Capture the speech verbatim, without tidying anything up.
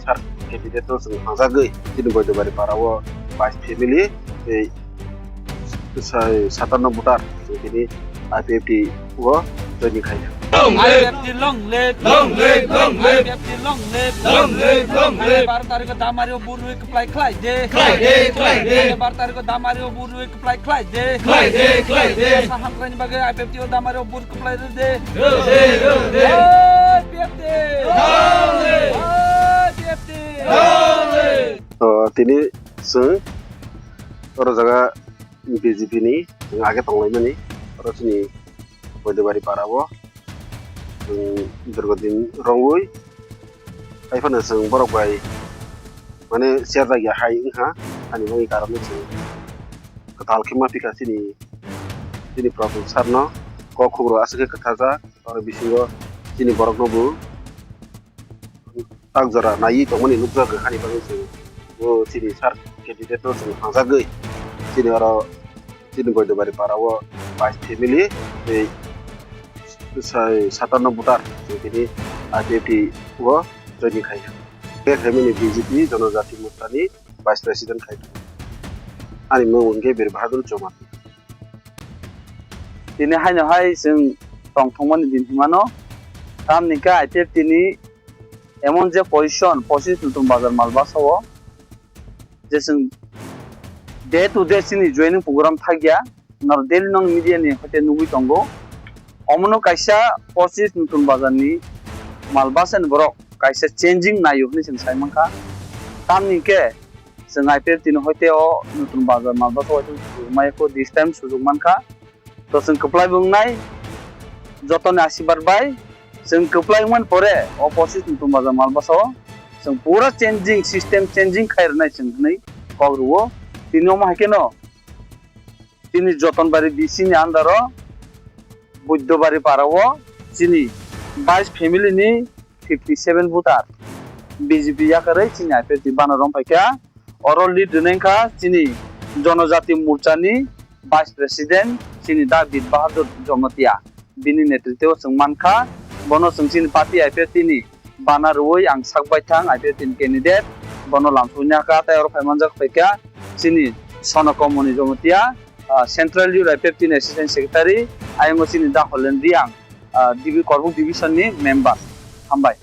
sir candidate no chwng thangjagwi chini Boidobari para o bais family tei sai satanno voter chwng tini I P F T o joining khaikha. Long live! I P F T long live! Long live! Long live! I P F T long live! Long live! Long live! Bar tarikh o Damario burwi kwplai khlai de. Khlai de, khlai de. Bar tarikh o Damario burwi kwplai khlai de. Khlai de, khlai de. Sa hamkraini bagwi I P F T o Damario bur kwplai rw de. Rw de, rw de. I P F T! Long live! I P F T! Long live! O, tini chwng oro jaga B J P ni chwng age tonglaimani, oro chini Boidobari para o chwng dirgo din rongwi, hai phano chwng borok bai mane serjak ya hai wngkha, ani bagwi karon no chwng kwtal khe ma phikha chini, chini Prabhu sir no kok khubro aswk khe kwtharjak, oro bisingo chini borok no bo tak jora naiwi tongmani nukjagwi, hani bagwi chwng o chini sir candidate no chwng thangjagwi chini oro chini Boidobari para o bais family tei sai satanno voter chwng tini I P F T o joining khaikha. Khe khaimani B J P Jonojati Morcha ni vice president khai tongo. Ani mung hwnkhe Bir Bahadur Jamatia. Tini haino hai chwng tongthokmani din hwnmano, tamni khe I P F T ni emon je position, pochish Nutun Bazar Malbasa o je chwng day to day chini joining program thakya, naro daily nong media ni hoite nugwi tongo. Omono kaisa pochish Nutun Bazar ni Malbasa ni borok kaisa changing naio hwnwi chwng sai mankha. Tamni khe chwng I P F T ni hoite o Nutun Bazar Malbasa o hoite sujuk maya kho, this time sujuk mankha. To chwng kwplai bo wngnai, jotoni asirwad bai chwng kwplai wngmani pore o pochish Nutun Bazar Malbasa o chwng pura changing, system changing khai rwnai chwng hwnwi kok rwo. Tini omo hai kheno chini Jotonbari B C ni under o Buddhobari para o chini bais family ni fifty seven voter B J P yakarwi chini I P F T banner rwng phaikha. Oro lead rwna wngkha chini Jonojati Morcha ni Vice President chini da Bir Bahadur Jamatia, bini netritwo chwng mankha. Bono chwng chini party I P F T ni bana rwui ang sak baithang I P F T ni candidate, bono lamsogwi naka tei oro phaimanjak phaikha chini Sonokomoni Jamatia, ah, Central Youth I P F T ni Assistant Secretary, ayongo chini da Holen Riang, ah, Divi-, Korbuk Division ni member. Hambai.